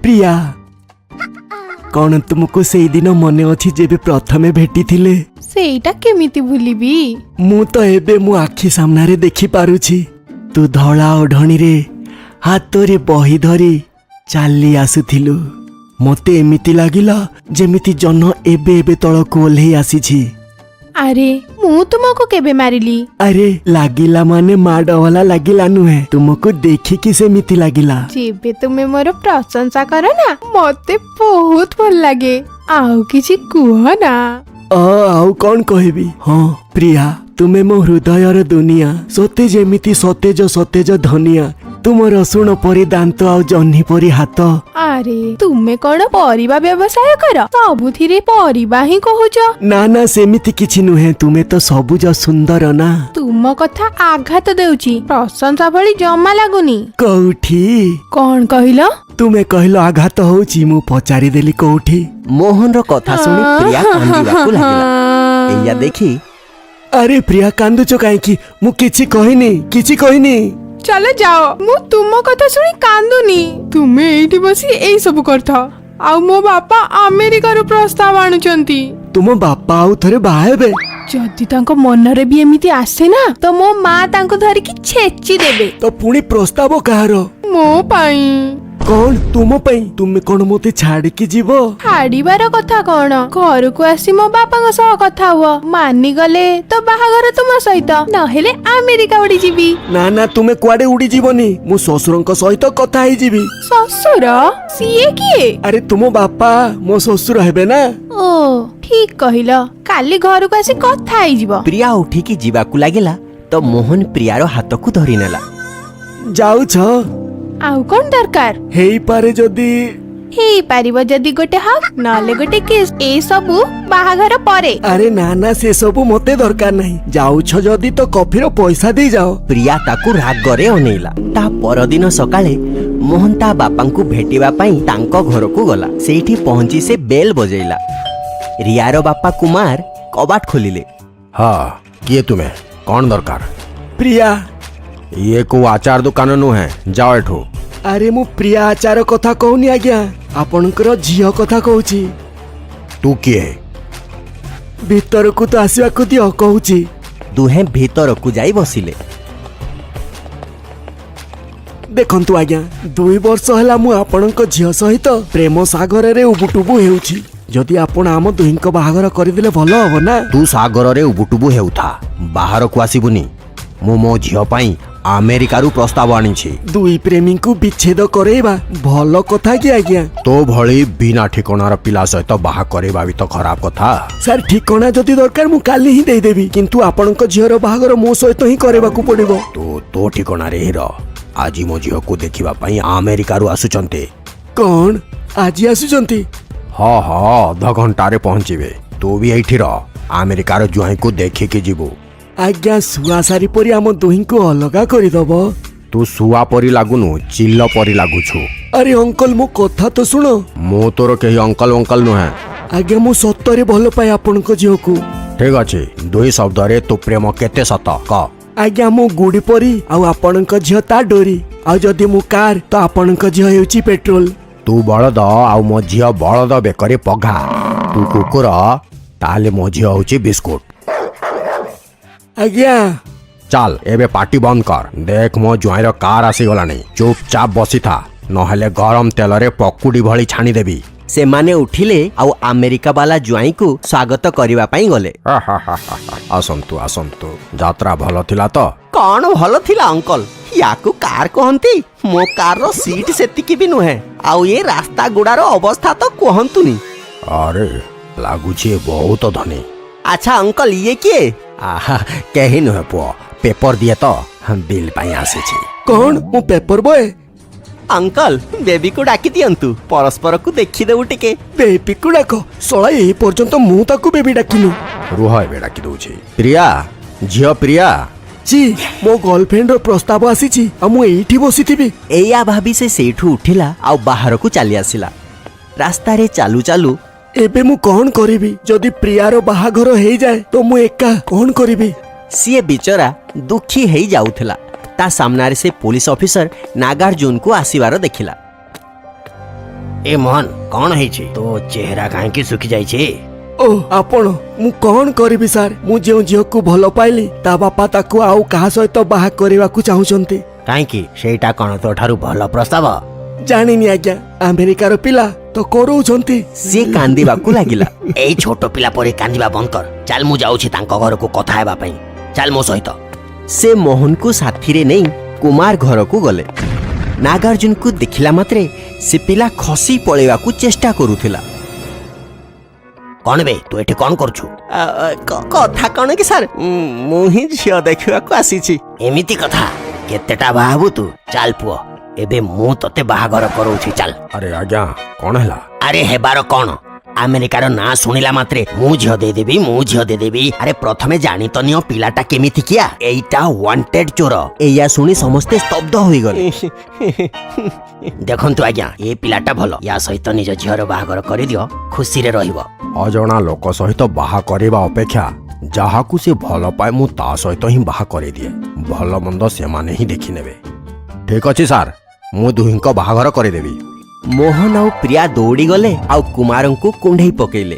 ପ୍ରିୟା, କଣ ତୁମକୁ ସେଇଦିନ ମନେ ଅଛି ଯେବେ ପ୍ରଥମେ ଭେଟିଥିଲେ? ସେଇଟା କେମିତି ଭୁଲିବି? ମୁଁ ତ ଏବେ ମୋ ଆଖି ସାମ୍ନାରେ ଦେଖିପାରୁଛି, ତୁ ଧଳା ଓଢ଼ଣୀରେ ହାତରେ ବହି ଧରି ଚାଲି ଆସୁଥିଲୁ। ମତେ ଏମିତି ଲାଗିଲା ଯେମିତି ଜହ୍ନ ଏବେ ଏବେ ତଳକୁ ଓହ୍ଲେଇ ଆସିଛି। ଆରେ, ମୁଁ ତୁମକୁ କେବେ ମାରିଲି? ଆରେ, ଲାଗିଲା ମାନେ ମାଡ଼ ବାଲା ଲାଗିଲା ନୁହେଁ, ତୁମକୁ ଦେଖିକି ସେମିତି ଲାଗିଲା। ଯେବେ ତୁମେ ମୋର ପ୍ରଶଂସା କର ନା, ମତେ ବହୁତ ଭଲ ଲାଗେ। ଆଉ କିଛି କୁହ ନା। ଆଉ କଣ କହିବି? ହଁ ପ୍ରିୟା, ତୁମେ ମୋ ହୃଦୟର ଦୁନିଆ, ସତେ ଯେମିତି ସତେଜ ସତେଜ ଧନିଆ। ତୁମ ରସୁଣ ପରି ଦାନ୍ତ ଆଉ ଜହ୍ନି ପରି ହାତ। ଆରେ, ତୁମେ କଣ ପରିବା ବ୍ୟବସାୟ କର? ସବୁଥିରେ ପରିବା ହିଁ କହୁଛ। ନା ନା, ସେମିତି କିଛି ନୁହେଁ। ତୁମେ ତ ସବୁଜ ସୁନ୍ଦର ନା। ତୁମ କଥା ଆଘାତ ଦେଉଛି, ପ୍ରଶଂସା ଭଳି ଜମା ଲାଗୁନି। କୋଉଠି? କଣ କହିଲ? ତୁମେ କହିଲ ଆଘାତ ହଉଛି, ମୁଁ ପଚାରିଦେଲି କୋଉଠି। ମୋହନର କଥା ଶୁଣି ପ୍ରିୟା କାନ୍ଦିବାକୁ ଲାଗିଲା। ଏଇଆ ଦେଖି ଆରେ ପ୍ରିୟା, କାନ୍ଦୁଛ କାହିଁକି? ମୁଁ କିଛି କହିନି, କିଛି କହିନି। ଚାଲ ଯାଅ, ମୁଁ ତୁମ କଥା ଶୁଣି କାନ୍ଦୁନି। ତୁମେ ଏଇଠି ବସି ଏଇ ସବୁ କରିଥାଅ, ଆଉ ମୋ ବାପା ଆମେରିକାରୁ ପ୍ରସ୍ତାବ ଆଣୁଛନ୍ତି। ତୁମ ବାପା ଆଉ ଥରେ ବାହା ହେବେ? ଯଦି ତାଙ୍କ ମନରେ ବି ଏମିତି ଆସେ ନା, ତ ମୋ ମା ତାଙ୍କୁ ଧରିକି ଛେଚି ଦେବେ। ତ ପୁଣି ପ୍ରସ୍ତାବ କାହାର? ମୋ ପାଇଁ। କଣ, ତୁମ ପାଇଁ? ତୁମେ କଣ ମତେ ଛାଡିକି ଯିବ? ଛାଡିବାର କଥା କଣ? ଘରକୁ ଆସି ମୋ ବାପାଙ୍କ ସହ କଥା ହୁଅ। ମାନିଗଲେ ତ ବାହାଘର ତୁମ ସହିତ, ନହେଲେ ଆମେରିକା ଉଡିଯିବି। ନା ନା, ତୁମେ କୁଆଡେ ଉଡିଯିବନି। ମୁଁ ଶ୍ୱଶୁରଙ୍କ ସହିତ କଥା ହେଇଯିବି। ଶ୍ୱଶୁର? ସିଏ କିଏ? ଆରେ, ତୁମ ବାପା ମୋ ଶ୍ୱଶୁର ହେବେ ନା। ଓ, ଠିକ କହିଲ। କାଲି ଘରକୁ ଆସି କଥା ହେଇଯିବ। ପ୍ରିୟା ଉଠିକି ଯିବାକୁ ଲାଗିଲା ତ ମୋହନ ପ୍ରିୟାର ହାତକୁ ଧରିନେଲା। ଯାଉଛ? ଆଉ କଣ ଦରକାର? ହେଇପାରେ ଯଦି? ହେଇପାରିବ ଯଦି ଗୋଟେ ହକ୍, ନହେଲେ ଗୋଟେ କିସ୍। ଏ ସବୁ ବାହାଘର ପରେ। ଆରେ ନା ନା, ସେ ସବୁ ମତେ ଦରକାର ନାହିଁ। ଯାଉଛ ଯଦି ତ କଫିର ପଇସା ଦେଇ ଯାଅ। ପ୍ରିୟା ତାକୁ ରାଗରେ ଅନେଇଲା। ତା ପରଦିନ ସକାଳେ ମୋହନ ତା ବାପାଙ୍କୁ ଭେଟିବା ପାଇଁ ତାଙ୍କ ଘରକୁ ଗଲା। ସେଇଠି ପହଞ୍ଚି ସେ ବେଲ୍ ବଜେଇଲା। ରିୟାର ବାପା କୁମାର କବାଟ ଖୋଲିଲେ। ହଁ, କିଏ ତୁମେ? କଣ ଦରକାର? ପ୍ରିୟା। ଇଏ କୋଉ ଆଚାର ଦୋକାନ ନୁହେଁ, ଯାଅ ଏଠୁ। ଆରେ, ମୁଁ ପ୍ରିୟା ଆଚାର କଥା କହୁନି ଆଜ୍ଞା, ଆପଣଙ୍କର ଝିଅ କଥା କହୁଛି। ତୁ କିଏ? ଭିତରକୁ ତ ଆସିବାକୁ ଦିଅ, କହୁଛି। ଦୁହେଁ ଭିତରକୁ ଯାଇ ବସିଲେ। ଦେଖନ୍ତୁ ଆଜ୍ଞା, 2 ବର୍ଷ ହେଲା ମୁଁ ଆପଣଙ୍କ ଝିଅ ସହିତ ପ୍ରେମ ସାଗରରେ ଉବୁଟୁବୁ ହେଉଛି। ଯଦି ଆପଣ ଆମ ଦୁହିଁଙ୍କ ବାହାଘର କରିଦେଲେ ଭଲ ହବ ନା? ତୁ ସାଗରରେ ଉବୁଟୁବୁ ହେଉଥା, ବାହାରକୁ ଆସିବୁନି। ମୁଁ ମୋ ଝିଅ ପାଇଁ ଆମେରିକାରୁ ପ୍ରସ୍ତାବ ଆଣିଛି। ଦୁଇ ପ୍ରେମୀଙ୍କୁ ବିଚ୍ଛେଦ କରେଇବା ଭଲ କଥା କି ଆଜ୍ଞା? ତୋ ଭଳି ବିନା ଠିକଣାର ପିଲା ସହିତ ବାହା କରିବା ବି ତ ଖରାପ କଥା। ସାର୍, ଠିକଣା ଯଦି ଦରକାର ମୁଁ କାଲି ହିଁ ଦେଇଦେବି, କିନ୍ତୁ ଆପଣଙ୍କ ଝିଅର ବାହାଘର ମୋ ସହିତ ହିଁ କରିବାକୁ ପଡିବ। ତୁ ତୋ ଠିକଣାରେ ହିଁ ରହ। ଆଜି ମୋ ଝିଅକୁ ଦେଖିବା ପାଇଁ ଆମେରିକାରୁ ଆସୁଛନ୍ତି। କଣ, ଆଜି ଆସୁଛନ୍ତି? ହଁ ହଁ, ଅଧଘଣ୍ଟାରେ ପହଞ୍ଚିବେ। ତୁ ବି ଏଇଠି ରହ, ଆମେରିକାର ଜ୍ୱାଇଁକୁ ଦେଖିକି ଯିବୁ। ଆଜ୍ଞା, ଶୁଆ ସାରି ପରି ଆମ ଦୁହିଁଙ୍କୁ ଅଲଗା କରିଦବ। ତୁ ଶୁଆ ପରି ଲାଗୁନୁ, ଚିଲ ପରି ଲାଗୁଛୁ। ଆରେ ଅଙ୍କଲ, ମୋ କଥା ତ ଶୁଣ। ମୁଁ ତୋର କେହି ଅଙ୍କଲ ଅଙ୍କଲ ନୁହେଁ। ଆଜ୍ଞା, ମୁଁ ସତରେ ଭଲ ପାଏ ଆପଣଙ୍କ ଝିଅକୁ। ଠିକ ଅଛି, ଦୁଇ ଶବ୍ଦରେ ତୋ ପ୍ରେମ କେତେ ସତ କହ। ଆଜ୍ଞା, ମୁଁ ଗୁଡ଼ି ପରି ଆଉ ଆପଣଙ୍କ ଝିଅ ତା ଡୋରି। ଆଉ ଯଦି ମୁଁ କାର୍, ତ ଆପଣଙ୍କ ଝିଅ ହେଉଛି ପେଟ୍ରୋଲ। ତୁ ବଳଦ ଆଉ ମୋ ଝିଅ ବଳଦ ବେକରେ ପଘା। ତୁ କୁକୁର, ତାହେଲେ ମୋ ଝିଅ ହଉଛି ବିସ୍କୁଟ। ଆଜ୍ଞା। ଚାଲ, ଏବେ ପାଟି ବନ୍ଦ କର। ଦେଖ, ମୋ ଜ୍ୱାଇଁର କାର ଆସିଗଲାଣି। ଚୁପଚାପ ବସିଥା, ନହେଲେ ଗରମ ତେଲରେ ପକୁଡ଼ି ଭଳି ଛାଣିଦେବି। ସେମାନେ ଉଠିଲେ ଆଉ ଆମେରିକା ବାଲା ଜ୍ୱାଇଁକୁ ସ୍ୱାଗତ କରିବା ପାଇଁ ଗଲେ। ଆସନ୍ତୁ ଆସନ୍ତୁ, ଯାତ୍ରା ଭଲ ଥିଲା ତ? କଣ ଭଲ ଥିଲା ଅଙ୍କଲ? ୟାକୁ କାର କହନ୍ତି? ମୋ କାରର ସିଟ୍ ସେତିକି ବି ନୁହେଁ, ଆଉ ଏ ରାସ୍ତା ଗୁଡାର ଅବସ୍ଥା ତ କୁହନ୍ତୁନି। ଆରେ, ଲାଗୁଛି ଏ ବହୁତ ଧନୀ। ଆଚ୍ଛା ଅଙ୍କଲ, ଇଏ କିଏ? ଆହା, କେହି ନୁହେଁ ପୁଅ, ପେପର ଦିଏ ତ, ବିଲ୍ ପାଇଁ ଆସିଛି। କଣ, ମୁଁ ପେପର ବୟ? ଅଙ୍କଲ, ବେବିକୁ ଡାକି ଦିଅନ୍ତୁ, ପରସ୍ପରକୁ ଦେଖିଦେବୁ ଟିକେ। ବେବିକୁ ଡାକ? ଶଳା, ଏ ପର୍ଯ୍ୟନ୍ତ ମୁଁ ତାକୁ ବେବି ଡାକିନି। ରୁହ, ଏବେ ଡାକି ଦଉଛି। ପ୍ରିୟା, ଝିଅ ପ୍ରିୟା। ଛି, ମୋ ଗର୍ଲଫ୍ରେଣ୍ଡର ପ୍ରସ୍ତାବ ଆସିଛି ଆଉ ମୁଁ ଏଇଠି ବସିଥିବି? ଏଇଆ ଭାବି ସେ ସେଇଠୁ ଉଠିଲା ଆଉ ବାହାରକୁ ଚାଲି ଆସିଲା। ରାସ୍ତାରେ ଚାଲୁ ଚାଲୁ ଏବେ ମୁଁ କଣ କରିବି? ଯଦି ପ୍ରିୟାର ବାହାଘର ହେଇଯାଏ ତ ମୁଁ ଏକା କଣ କରିବି? ସିଏ ବିଚରା ଦୁଃଖୀ ହେଇ ଯାଉଥିଲା। ତା ସାମ୍ନାରେ ସେ ପୋଲିସ ଅଫିସର ନାଗାର୍ଜୁନକୁ ଆସିବାର ଦେଖିଲା। ଏ ମୋହନ, କଣ ହେଇଛି? ତୋ ଚେହେରା କାହିଁକି ଶୁଖି ଯାଇଛି? ଓ ଆପଣ, ମୁଁ କଣ କରିବି ସାର୍? ମୁଁ ଯେଉଁ ଝିଅକୁ ଭଲ ପାଇଲି, ତା ବାପା ତାକୁ ଆଉ କାହା ସହିତ ବାହା କରିବାକୁ ଚାହୁଁଛନ୍ତି। କାହିଁକି, ସେଇଟା କଣ ତୋ ଠାରୁ ଭଲ ପ୍ରସ୍ତାବ? ଜାଣିନି ଆଜ୍ଞା, ଆମେରିକାର ପିଲା ତ କରଉଛନ୍ତି। ସିଏ କାନ୍ଦିବାକୁ ଲାଗିଲା। ଏଇ ଛୋଟ ପିଲା ପରି କାନ୍ଦିବା ବନ୍ଦ କର। ଚାଲ, ମୁଁ ଯାଉଛି ତାଙ୍କ ଘରକୁ କଥା ହେବା ପାଇଁ। ଚାଲ ମୋ ସହିତ। ସେ ମୋହନକୁ ସାଥିରେ ନେଇ କୁମାର ଘରକୁ ଗଲେ। ନାଗାର୍ଜୁନକୁ ଦେଖିଲା ମାତ୍ରେ ସେ ପିଲା ଖସି ପଳେଇବାକୁ ଚେଷ୍ଟା କରୁଥିଲା। କଣ ବେ, ତୁ ଏଠି କଣ କରୁଛୁ? କଥା କଣ କି ସାର୍, ମୁଁ ହିଁ ଝିଅ ଦେଖିବାକୁ ଆସିଛି। ଏମିତି କଥା, କେତେଟା ବାହା ହବୁ ତୁ? ଚାଲ ପୁଅ, ଏବେ ମୁଁ ତତେ ବାହାଘର କରଉଛି, ଚାଲ। ଆରେ ଆଜ୍ଞା, କଣ ହେଲା? ଆରେ ହେବାର କଣ? ଆମେରିକାର ନାଁ ଶୁଣିଲା ମାତ୍ରେ ମୁଁ ଝିଅ ଦେଇଦେବି, ମୁଁ ଝିଅ ଦେଇଦେବି। ଆରେ ପ୍ରଥମେ ଜାଣି ତ ନିଅ ପିଲାଟା କେମିତି କିଆ। ଏଇଟା ୱାଣ୍ଟେଡ ଚୋର। ଏଇଆ ଶୁଣି ସମସ୍ତେ ସ୍ତବ୍ଧ ହୋଇଗଲେ। ଦେଖନ୍ତୁ ଆଜ୍ଞା, ଏ ପିଲାଟା ଭଲ। ୟା ସହିତ ନିଜ ଝିଅର ବାହାଘର କରିଦିଅ, ଖୁସିରେ ରହିବ। ଅଜଣା ଲୋକ ସହିତ ବାହା କରିବା ଅପେକ୍ଷା ଯାହାକୁ ସେ ଭଲ ପାଏ, ମୁଁ ତା ସହିତ ହିଁ ବାହା କରିଦିଏ। ଭଲ ମନ୍ଦ ସେମାନେ ହିଁ ଦେଖିନେବେ। ଠିକ ଅଛି ସାର୍, ମୁଁ ଦୁହିଁଙ୍କ ବାହାଘର କରିଦେବି। ମୋହନ ଆଉ ପ୍ରିୟା ଦୌଡ଼ିଗଲେ ଆଉ କୁମାରଙ୍କୁ କୁଣ୍ଢେଇ ପକେଇଲେ।